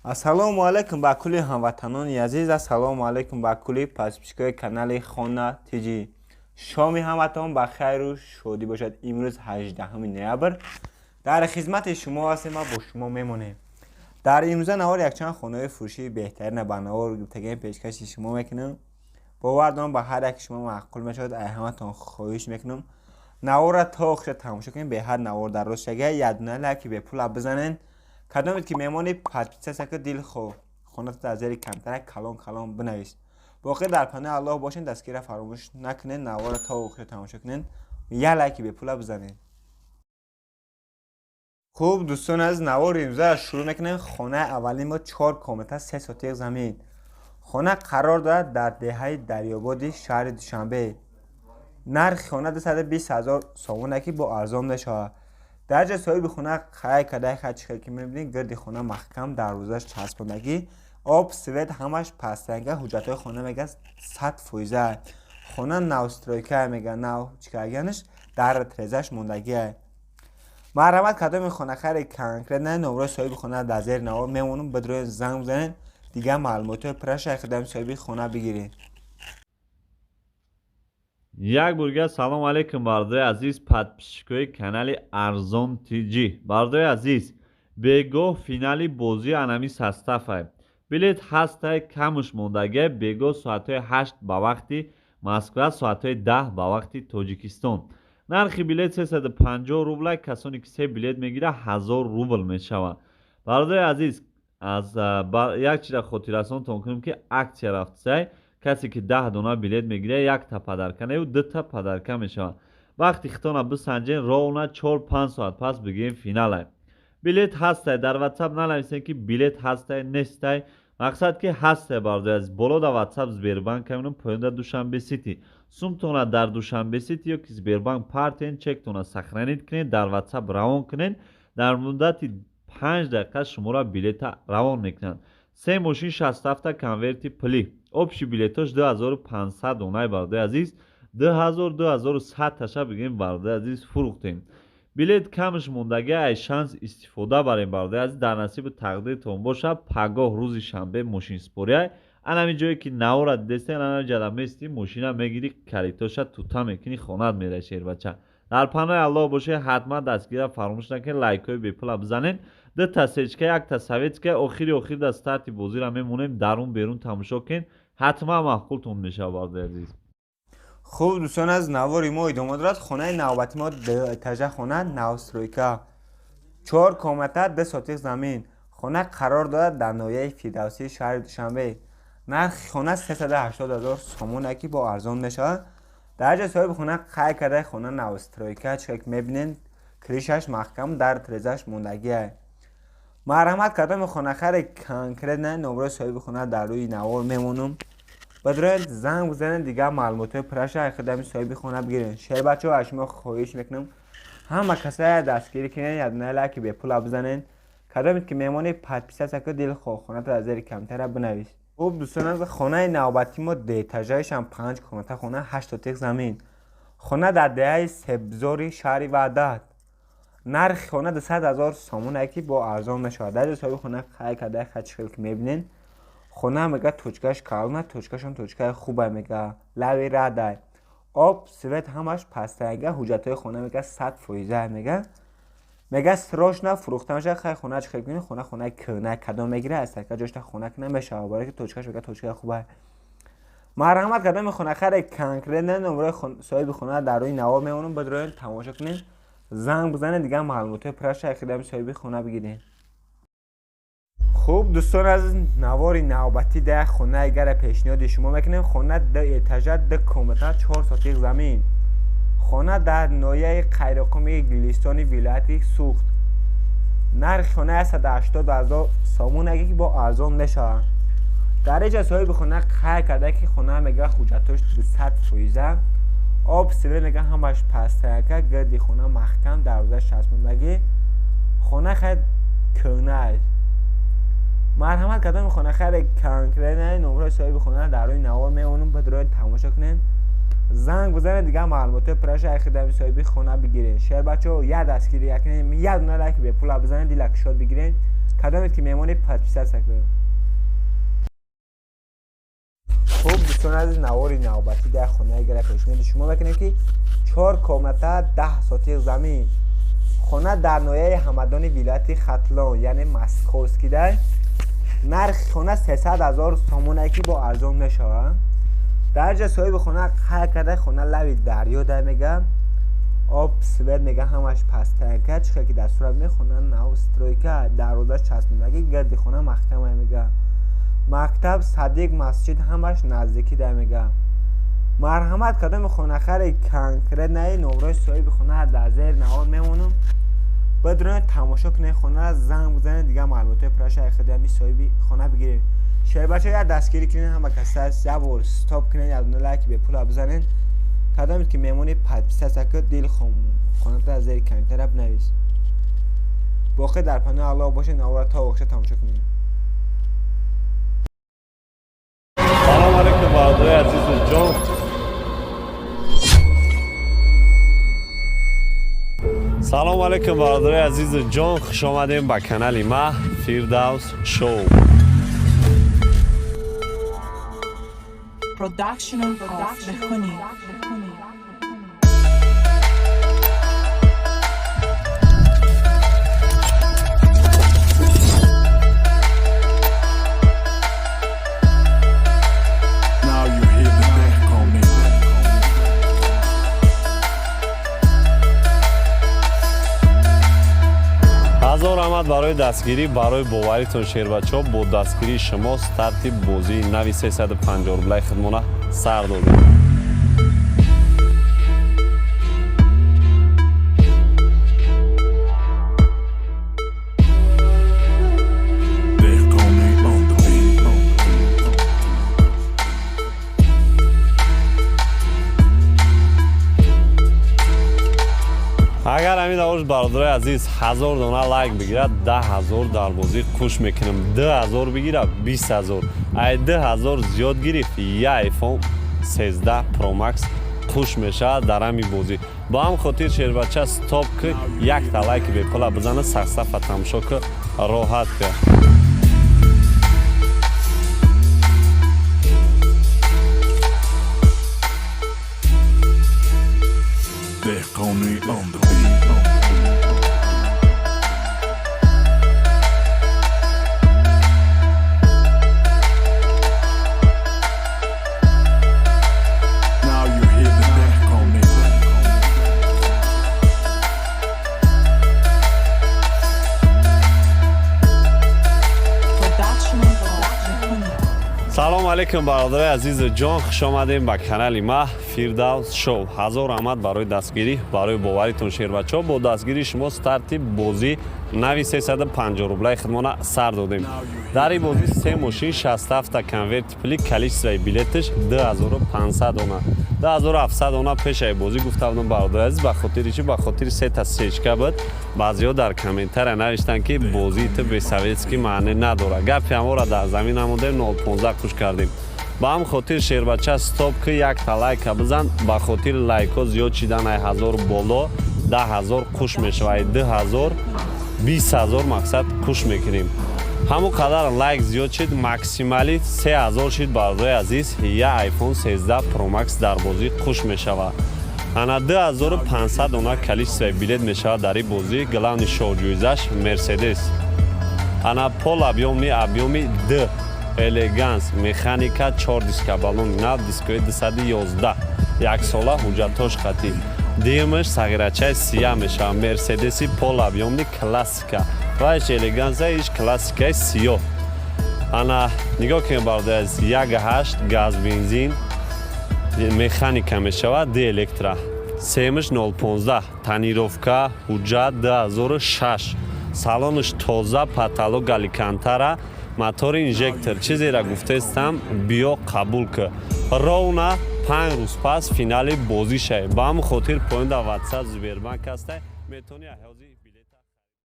Ассалому алайкум ба кулли ҳамватанони азиз, ассалому алайкум ба кулли подписчикои канали Хона ТЖ. Шоми ҳаматон ба хайру шодӣ бошад. Имрӯз 18 ноябр дар хизмати шумо ҳастем ва бо шумо мемонем. Дар имрӯза навор якчанд хонаҳои фурӯшии беҳтарина ба навор гирифтагием пешкаши шумо мекунам. Бовар дорам, ба ҳар яки шумо маъқул мешавад. Ай ҳаматон хоҳиш мекунам, наворро то охира тамошо кунед. Беҳад навор дароз шага, ядуна лайки бепула бизанед. Кадомед ки мемонӣ, подписаться ка, дилхоҳ хонато дар зери камтара калон калон бинавис. Боқӣ дар паноҳи Аллоҳ бошед, дастгирра фаромӯш накунед, наворро то охира тамошо кунед, як лайки бепула бизанед. Хуб, дӯстони азиз, навори имрӯза шурӯъ мекунем. Хонаи аввалин мо чор комната, 3 сотиқ замин. Хона қарор дорад дар деҳаи Дарёбоди шаҳри Душанбе. Нархи хона 220 000 сомоне, ки бо арзон мешавад. Дар ҷо соҳиби хона қай кадай хачи, ки мебинед, гирди хона маҳкам, дарвозаш часпондагӣ, об, свет ҳамаш пастранга. Ҳуҷҷатҳои хона, мега, 100%. Хона новстройка, мега, нав чикарганаш, дар трезаш мондагия. Марҳамат, кадоми хонахари конкретно, номрои соҳиби хона дар зери навор мемонам, бидроед, занг бизанед, дигар маълумотҳои пурраша хидами соҳиби хона бигиред. Як бурга салом алейкум, бародари азиз, подписчикои канали Арзон ТЖ. Бародари азиз, бегоҳ финали бозии анами состав ай. Билет ҳастай, камуш мондагия. Бегоҳ соатҳои 8 ба вақти Москва, соатҳои 10 ба вақти Тоҷикистон. Нархи билет 350 рубла. Касоне ки се билет мегирад, 1000 рубл мешавад. Бародари азиз, аз як чиза хотиррасонтон кунем, ки акция рафтсай. Касе ки 10 дона билет мегирад, якта подарка нею, дута подарка мешавад. Вақти хитона бисанҷен, ровно 4-5 соат пас бигӯем финалай. Билет ҳастай. Дар Ватсап нанависем, ки билет ҳастай, нестай. Мақсад ки ҳастай, бародари азиз. Боло дар Ватсап Сбербанк каминам, поёнда Душанбе Сити. Сумтона дар Душанбе Сити ё ки Сбербанк партен, чектона сохранить кунед, дар Ватсап равон кунед. Дар муддати 5 дақиқа шуморо билета равон мекунанд. Се мошин, 67та конверти пулӣ. Общий билетош 2500 донай, бародари азиз. 2000, 2100 таша бигем, бародари азиз, фурӯхтем. Билет камш мондагӣ, ай шанс истифода барем, бародари азиз. Дар насибу тақдиртон бошад, пагоҳ рӯзи шанбе мошинспория. Анами ҷое ки навора дидестен, ана ҷада местӣ, мошина мегирӣ, калитоша тута мекунӣ, хонат мераи. Шербача, дар паноҳи Аллоҳ бошед. Ҳатман дастгирра фаромӯш накунед, лайкҳои бепула бизанед. Дута сечка, якта советская. Охири охир дар старти бозиро мемонем, дарун берун тамошо кунед, ҳатман маъқултон мешавад, бародари азиз. Хуб, дӯстон, аз навори мо идома дорад. Хонаи навбати мо этажа хона, новстройка, чор комната, 2 сотиқ замин. Хона қарор дорад дар ноҳияи Фирдавсии шаҳри Душанбе. Нархи хона 380 000 сомоне, ки бо арзон мешавад. Дар ҷои соҳиби хона қайд кардаи, хона новстройка, чиқе ки мебинед, крыша ш маҳкам, дар трезаш мондагия. Марҳамат, кадоми хонахари конкретно, номрои соҳиби хона дар рӯи навор мемонам, бадроед, занг бизанед, дигар маълумотҳои пурраша хидами соҳиби хона бигиред. Шербачаҳо, аз шумо хоҳиш мекунам, ҳама касая дастгирӣ кунед, ядуна лайки бепула бизанед. Кадомед ки мемонӣ, подписаться ка, дилхоҳ хонато дар зери камтара бинавис. Хуб, дӯстон, аз хонаи навбати мо дуэтажаишам панҷ комната хона, 8 сотиқ замин. Хона дар деҳаи Себзори шаҳри Ваҳдат. Нархи хона 200 000 сомоне, ки бо арзон мешавад. Дар ҷои соҳиби хона қайд карда, хачи ки мебинед, хона, мега, точкаш калона, точкашон точкаи хуба, мега, лави радай, об, свет ҳамаш пастаяга. Ҳуҷҷатҳои хона, мега, 100%, мега, срочно фурӯхта мешавад. Хай, хона чӣ хел кунӣ? Хона хонаи кӯна, кадом мегира, аз така ҷошта хона кина мешавад, барое ки точкаш, мега, точкаи хуба. Марҳамат, кадоми хонахаре конкретно, номрои соҳиби хона дар рӯи навор мемонам, бидроед, тамошо кунед, занг бизанед, дигар маълумотҳои пурраша хидами соҳиби хона бигиред. Хуб, дӯстон, аз навори навбатӣ да хонаи гара пешниҳоди шумо мекунем. Хона ду этажа, ду комната, 4 сотиқ замин. Хона дар ноҳияи Қайроқуми Гулистони вилояти Суғд. Нархи хона 180 000 сомоне, ки бо арзон мешавад. Дар инҷа соҳиби хона қайд карда, ки хона, мега, ҳуҷҷатош 200%, об, свет, мега, ҳамаш пастаяка, гирди хона маҳкам, дарвозааш часпондагӣ. Хона хай кӯҳна аст. Марҳамат, кадоми хонахаре конкретно, номрои соҳиби хона дар рӯи навор мемонам, бидроед, тамошо кунед, занг бизанед, дигар маълумотҳои пурраша хидами соҳиби хона бигиред. Шербачаҳо, як дастгирӣ якнем, як дона лайки бепула бизанед, дилакшод бигиред. Кадомед ки мемонед, подписаться кунед. Хуб, дӯстони азиз, навори навбатӣ дар хонаи гара пешниҳоди шумо мекунем, ки 4 комната, 10 сотиқ замин. Хона дар ноҳияи Ҳамадони вилояти Хатлон, яъне Московский дай. Нархи хона 300 000 сомонае, ки бо арзон мешавад. Дар ҷа соҳиби хона қайд карда, хона лави дарё дай мега, об, свет мега, ҳамаш пастака. Чихел ки дар сурат мехона, нав стройка, дарвозаш часпондаги, гирди хона маҳкамае мега. Мактаб, садик, масҷид ҳамаш наздикӣ дай мега. Марҳамат, кадоми хонахари конкретнаи, номрои соҳиби хона дар зери навор мемонам, бидронед, тамошо кунед хонара, занг бизанед, дигар маълумотҳои пурраша худи ҳами соҳиби хона бигиред. Шербача, як дастгирӣ кунед, ҳама каса як бор стоп кунед, як дона лайки бепула бизанед. Кадомед ки мемонед, подписаться кунед, дили хоната аз зери комментария бинавис. Боқӣ дар паноҳи Аллоҳ бошед, навора то охиша тамошо кунед. Салом алейкум, бародарои азизу ҷон. Салом алейкум, бародарои азизу ҷон, хуш омадем ба канали ма Фирдавс Шоу. Production of Behkoni. Now you hear the Dehkoni. Ҳазор раҳмат барои дастгирӣ, барои боваритон, шербачаҳо. Бо дастгирии шумо старти бозии нави 350 рублаи худмона сар додем. Dehkoni on the beat. Агар ҳамин давош, бародарои азиз, 1000 дона лайк бигирад, 10 000 дар бозӣ қуш мекунам. 2000 бигирад, 20 000. Ай 2000 зиёд гирифт, я iPhone 13 Pro Max қуш мешавад дар ҳамин бозӣ. Ба ҳам хотир, шербача, стоп ки, якта лайки бепула бизана, сахсафа тамошо ки, роҳат ки. Dehkoni on the beat. Now you hear the Dehkoni. Production of Behkoni. Салом алейкум, бародарои азизу ҷон, хуш омадем ба канали ма Фирдавс Шоу. Ҳазор раҳмат барои дастгирӣ, барои боваритон, шербачаҳо. Бо дастгирии шумо старти бозӣ нави 350 рублаи худмона сар додем. Дар ин бозӣ се мошин, 67 конверти пули, количествои билеташ 2500 дона, 2700 дона. Пешаи бозӣ гуфта будам, бародари азиз, ба хотири чи? Ба хотири сета сечка буд. Баъзеҳо дар комментария навиштанд, ки бозии ту бесоветский маъне надорад. Гапи ҳаморо дар замин намондем, 015 қуш кардем. Ба ҳам хотир, шербача, стоп ки, якта лайка бизан. Ба хотири лайкҳо зиёд шидан, ай ҳазор боло 10 000 қуш мешавад, ай 2000 20 000 мақсад қуш мекунем. Ҳамон қадар лайк зиёд шид, максималӣ 3000 шид, бародари азиз, я iPhone 13 Pro Max дар бозӣ қуш мешавад. Ана 2500 дона количествои билет мешавад дар ин бозӣ. Главный шоҳҷоизаш Мерседес. Ана полуобъёмный, объёми д, элеганс, механика, 4 диска, баллони нав, дискои 211, яксола ҳуҷҷатош қатӣ. Дуюмаш сағирачаи сия мешавад, Мерседеси полуобъёмный классика. Вайш элеганса, иш классикаи сиёҳ. Ана нигоҳ кунед, бародари азиз, 1,8 газ, бензин, механика мешавад, д электро. Семаш 015, тонировка, ҳуҷҷат, 2006, салонаш тоза, потолок алькантара, мотори инжектор. Чизеро гуфтаистам, биё қабул ки. Ровно 5 рӯз пас финали бозӣ шавед. Ба ҳамин хотир поён дар Ватсап, Сбербанк ҳастай, метавонӣ ҳозир.